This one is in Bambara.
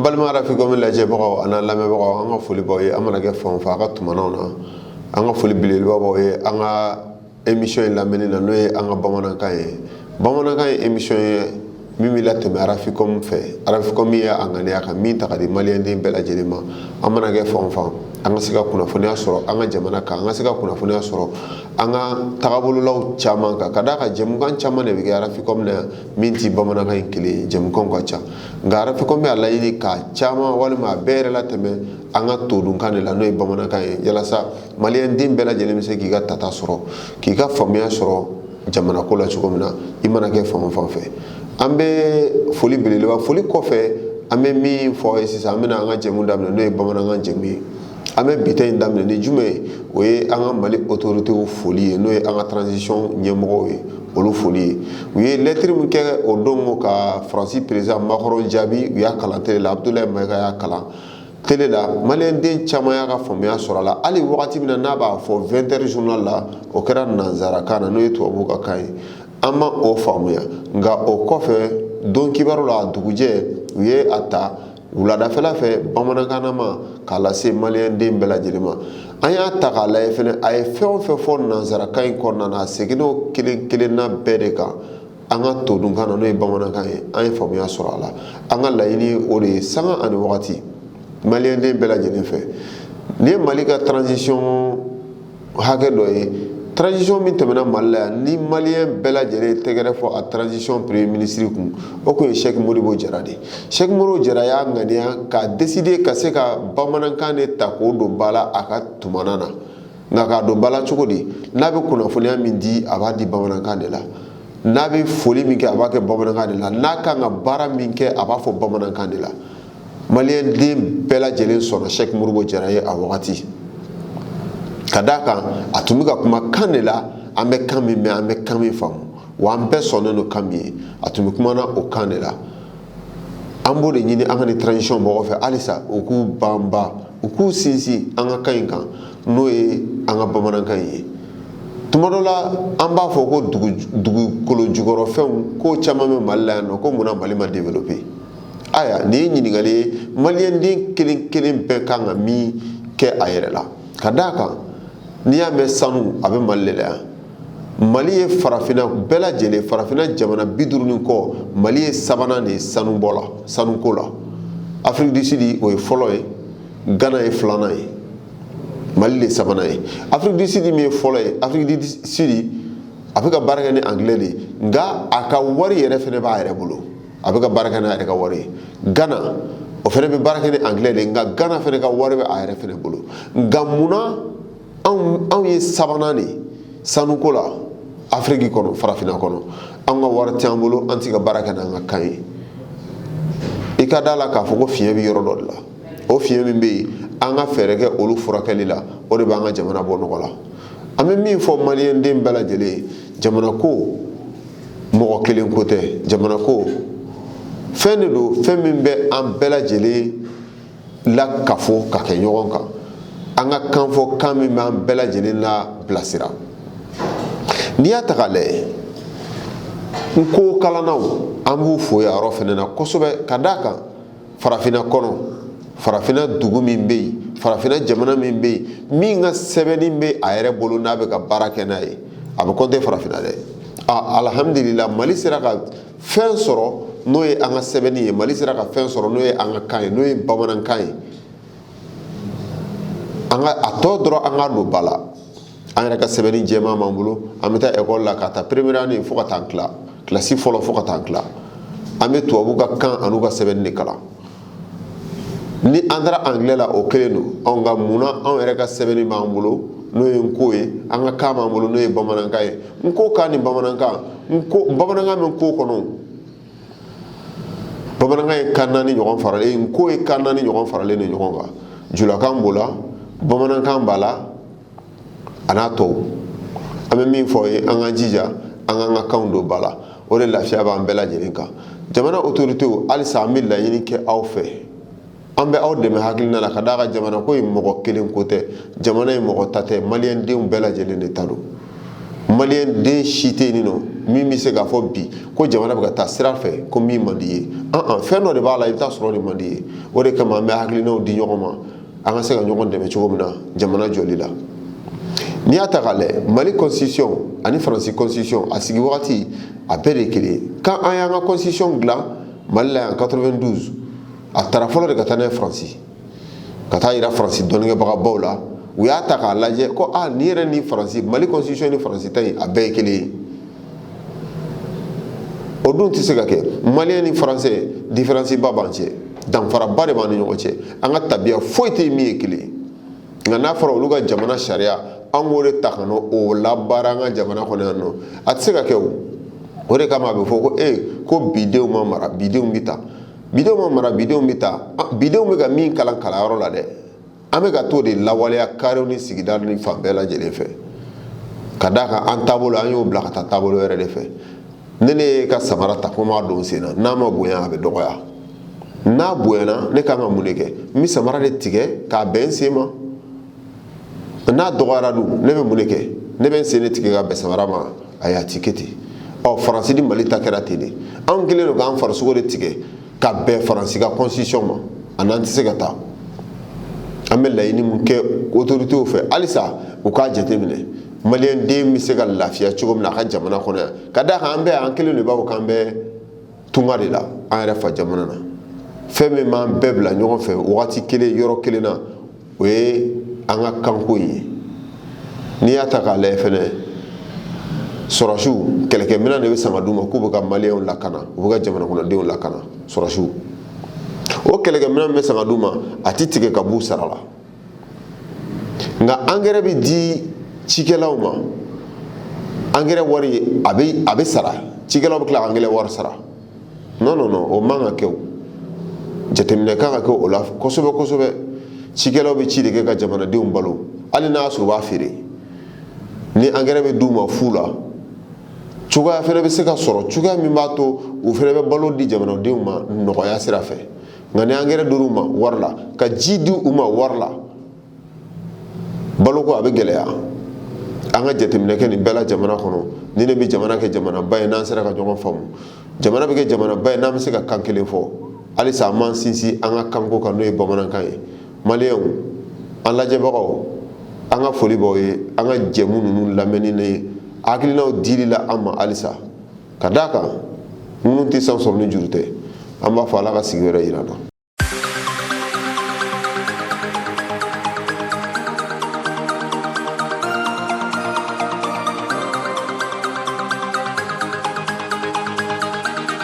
Balima Rafikɔmi lajɛbagaw an'an lamɛnbagaw, an ka foli b'aw ye. An mana kɛ fan o fan, a ka tumanaw na, an ka foli belebeleba b'aw ye an ka émission in lamɛnni na, n'o ye an ka bamanankan ye. Bamanankan ye émission ye min bɛ latɛmɛ Rafikɔmi fɛ. Rafikɔmi ye a ŋaniya ka min ta ka di maliyɛnden bɛɛ lajɛlen ma. An mana kɛ fan o fan, an ka se ka kunnafoniya sɔrɔ an ka jamana kan, an ka se ka kunnafoniya sɔrɔ an ka tagabololaw caman kan, ka d'a kan jɛmukan caman de bɛ kɛ Rafikɔmi na yan min ti bamanankan in kelen ye. Jɛmukanw ka ca, nka Rafikɔmi y'a laɲini k'a caman walima a bɛɛ yɛrɛ latɛmɛ an ka todunkan de la, n'o ye bamanankan ye, yalasa maliyɛnden bɛɛ lajɛlen bɛ se k'i ka tata sɔrɔ, k'i ka faamuya sɔrɔ jamana ko la cogo min na, i mana kɛ fan o fan fɛ. An bɛ foli belebeleba, foli kɔfɛ, an bɛ min fɔ aw ye sisan, an bɛna an ka jɛmu daminɛ, n'o ye bamanankan jɛmu ye. An bɛ bi ta in daminɛ ni jumɛn ye? O ye an ka Mali autorités foli ye, n'o ye an ka transition ɲɛmɔgɔw ye, olu foli ye. U ye lɛtiri min kɛ o don ka Faransi président Macron jaabi, u y'a kalan télé la. Abdoulaye Maïga y'a kalan télé la, maliyɛnden caman y'a ka faamuya sɔrɔ a la. Hali wagati min na n'a b'a fɔ 20 heures journal la, o kɛra nanzarakan na, n'o ye tubabuw ka kan ye, an ma o faamuya. Nka o kɔfɛ, don kibaru la, a dugujɛ, u ye a ta wuladafɛla fɛ bamanankan ma k'a lase maliyɛnden bɛɛ lajɛlen ma. An y'a ta k'a lajɛ fɛnɛ, a ye fɛn o fɛn fɔ nanzarakan in kɔnɔna na, a seginna o kelen kelenna bɛɛ de kan an ka todunkan na, n'o ye bamanankan ye. An ye faamuya sɔrɔ a la. An ka laɲini ye o de ye sanga ani wagati maliyɛnden bɛɛ lajɛlen fɛ. Nin ye Mali ka transition hakɛ dɔ ye, transition min tɛmɛna Mali la yan, ni maliyɛn bɛɛ lajɛlen ye tɛgɛrɛ fɔ a transition premier ministre kun, o kun ye Sɛki Modibo Jara de ye. Sɛki Modibo Jara y'a ŋaniya k'a décider ka se ka bamanankan de ta k'o don ba la a ka tumana na. Nka k'a don ba la cogo di? N'a bɛ kunnafoniya min di, a b'a di bamanankan de la. N'a bɛ foli min kɛ, a b'a kɛ bamanankan de la. N'a kan ka baara min kɛ, a b'a fɔ bamanankan de la. Maliyɛnden bɛɛ lajɛlen sɔnna Sɛki Modibo Jara ye a wagati, ka d'a kan a tun bɛ ka kuma kan de la an bɛ kan min mɛn, an bɛ kan min faamu, wa an bɛɛ sɔnnen don kan min ye. A tun bɛ kuma na o kan de la. An b'o de ɲini an ka nin transition mɔgɔw fɛ halisa, u k'u banba, u k'u sinsin an ka kan in kan, n'o ye an ka bamanankan in ye. Tuma dɔ la, an b'a fɔ ko dugukolo jukɔrɔfɛnw ko caman bɛ Mali la yan nɔ, ko munna Mali ma développer? Ayiwa, nin ye ɲininkali ye maliyɛnden kelen kelen bɛɛ kan ka min kɛ a yɛrɛ la, ka d'a kan n'i y'a mɛn sanu, a bɛ Mali de la yan. Mali ye farafinna bɛɛ lajɛlen, farafinna jamana 50 ni kɔ, Mali ye sabanan de ye sanubɔ la, sanuko la. Afrique du Sud, o ye fɔlɔ ye, Ghana ye filanan ye, Mali de sabanan ye. Afrique du Sud min ye fɔlɔ ye, Afrique du Sud a bɛ ka baara kɛ ni anglais de ye, nka a ka wari yɛrɛ fɛnɛ b'a yɛrɛ bolo, a bɛ ka baara kɛ n'a yɛrɛ ka wari ye. Ghana, o fɛnɛ bɛ baara kɛ ni anglais de ye, nka Ghana fɛnɛ ka wari bɛ a yɛrɛ fɛnɛ bolo. Nka munna anw ye sabanan de ye sanuko la Afiriki kɔnɔ, farafinna kɔnɔ? An ka wari t'an bolo, an tɛ ka baara kɛ n'an ka kan ye. I ka da la k'a fɔ ko fiɲɛ bɛ yɔrɔ dɔ de la. O fiɲɛ min bɛ yen, an ka fɛɛrɛ kɛ olu furakɛli la, o de b'an ka jamana bɔ nɔgɔ la. An bɛ min fɔ maliyɛnden bɛɛ lajɛlen ye, jamana ko mɔgɔ kelen ko tɛ. Jamana ko fɛn de don, fɛn min bɛ an bɛɛ lajɛlen la kafo ka kɛ ɲɔgɔn kan, an ka kan fɔ, kan min b'an bɛɛ lajɛlen la bilasira. N'i y'a ta k'a lajɛ, n ko kalannaw, an b'u fo yan yɔrɔ fɛnɛ na kosɛbɛ, ka d'a kan farafinna kɔnɔ, farafinna dugu min bɛ yen, farafinna jamana min bɛ yen, min ka sɛbɛnni bɛ a yɛrɛ bolo, n'a bɛ ka baara kɛ n'a ye, a bɛ compter farafinna dɛ. Alhamdulila, Mali sera ka fɛn sɔrɔ, n'o ye an ka sɛbɛnni ye. Mali sera ka fɛn sɔrɔ, n'o ye an ka kan ye, n'o ye bamanankan ye. An ka a tɔ dɔrɔn, an ka don ba la. An yɛrɛ ka sɛbɛnni jɛman b'an bolo. An bɛ taa ekɔli la ka taa première année fo ka taa tila kilasi fɔlɔ, fo ka taa tila, an bɛ tubabu ka kan an'u ka sɛbɛnni de kalan. Ni an taara anglais la, o kelen don. Anw ka munna anw yɛrɛ ka sɛbɛnni b'an bolo, n'o ye nko ye, an ka kan b'an bolo, n'o ye bamanankan ye? Nko kan ni bamanankan, nko bamanankan bɛ nko kɔnɔ. Bamanankan ye kan naani ɲɔgɔn faralen, nko ye kan naani ɲɔgɔn faralen de ɲɔgɔn kan. Julakan b'o la, bamanankan b'a la, a n'a tɔw. An bɛ min fɔ ye, an k'an jija an k'an ka kanw don ba la, o de lafiya b'an bɛɛ lajɛlen kan. Jamana autorités, halisa an bɛ laɲini kɛ aw fɛ, an bɛ aw dɛmɛ hakilina la, ka d'a kan jamana ko ye mɔgɔ kelen ko tɛ, jamana ye mɔgɔ ta tɛ, maliyɛndenw bɛɛ lajɛlen de ta don. Maliyɛn den si tɛ yen nɔ min bɛ se k'a fɔ bi ko jamana bɛ ka taa sira fɛ ko min man di ye. An fɛn dɔ de b'a la, i bɛ taa sɔrɔ de man di ye. O de kama an bɛ hakilinaw di ɲɔgɔn ma, an ka se ka ɲɔgɔn dɛmɛ cogo min na jamana jɔli la. N'i y'a ta k'a lajɛ, Mali constitution ani Faransi constitution, a sigi wagati a bɛɛ de ye kelen ye. Quand an y'an ka constitution dilan Mali la yan 92, a taara fɔlɔ de ka taa n'a ye Faransi, ka taa yira Faransi dɔnnikɛbagabaw la. U y'a ta k'a lajɛ ko aa, nin yɛrɛ ni Faransi, Mali constitution ni Faransi ta in, a bɛɛ ye kelen ye. O dun tɛ se ka kɛ. Maliyɛn ni Faransɛ, différence ba b'an cɛ, danfaraba de b'an ni ɲɔgɔn cɛ. An ka tabiya foyi tɛ yen min ye kelen ye. Nka n'a fɔra olu ka jamana sariya, an k'o de ta ka na o labaara an ka jamana kɔnɔ yan nɔ, a tɛ se ka kɛ. O de kama a bɛ fɔ ko ee, ko bidenw ma mara, bidenw bɛ ta, bidenw ma mara, bidenw bɛ ta. Bidenw bɛ ka min kalan kalanyɔrɔ la dɛ, an bɛ ka t'o de lawaleya karew ni sigida ni fan bɛɛ lajɛlen fɛ. Ka d'a kan an taabolo, an y'o bila ka taa taabolo wɛrɛ de fɛ. Ne ye ka samara ta ko n b'a don sen na, n'a ma bonya, a bɛ dɔgɔya. N'a bonyana, ne kan ka mun de kɛ? N bɛ samara de tigɛ k'a bɛn n sen ma. N'a dɔgɔyara dun, ne bɛ mun de kɛ? Ne bɛ n sen de tigɛ ka bɛn samara ma. Ayi, a ti kɛ ten. Ɔ, Faransi ni Mali ta kɛra ten de. Anw kɛlen don k'an farisogo de tigɛ ka bɛn Faransi ka constitution ma, a n'an tɛ se ka taa. An bɛ laɲini mun kɛ autorités fɛ halisa, u k'a jateminɛ maliyɛn den bɛ se ka lafiya cogo min na a ka jamana kɔnɔ yan. Ka d'a kan an bɛɛ, an kelen de b'a fɔ k'an bɛ tunga de la an yɛrɛ fa jamana na. Fɛn min b'an bɛɛ bila ɲɔgɔn fɛ wagati kelen, yɔrɔ kelen na, o ye an ka kanko in ye. N'i y'a ta k'a lajɛ fɛnɛ, sɔrɔsiw, kɛlɛkɛminɛn de bɛ san ka d'u ma k'u bɛ ka maliyɛnw lakana, u bɛ ka jamana kɔnɔdenw lakana. Sɔrɔsiw, o kɛlɛkɛminɛn bɛ san ka d'u ma, a ti tigɛ ka b'u sara la. Nka angɛrɛ bɛ di cikɛlaw ma, angɛrɛ wari a bɛ sara, cikɛlaw bɛ tila ka angɛrɛ wari sara. Non, non, non, o man ka kɛ. O jateminɛ kan ka kɛ o la kosɛbɛ kosɛbɛ. Cikɛlaw bɛ ci de kɛ ka jamanadenw balo, hali n'a y'a sɔrɔ u b'a feere. Ni angɛrɛ bɛ d'u ma fu la, cogoya fɛnɛ bɛ se ka sɔrɔ, cogoya min b'a to u fɛnɛ bɛ balo di jamanadenw ma nɔgɔya sira fɛ. Nka ni angɛrɛ dir'u ma wari la, ka ji di u ma wari la, baloko a bɛ gɛlɛya. An ka jateminɛ kɛ nin bɛɛ la jamana kɔnɔ. Ni ne bɛ jamana kɛ jamanaba ye, n'an sera ka ɲɔgɔn faamu, jamana bɛ kɛ jamanaba ye n'an bɛ se ka kan kelen fɔ. Halisa an b'an sinsin an ka kanko kan, n'o ye bamanankan ye. Maliyɛnw, an lajɛbagaw, an ka foli b'aw ye an ka jɛmu ninnu lamɛnni ni hakilinaw dili la an ma halisa. Ka d'a kan minnu tɛ san sɔrɔ ni juru tɛ, an b'a fɔ Ala ka sigi wɛrɛ yira an na.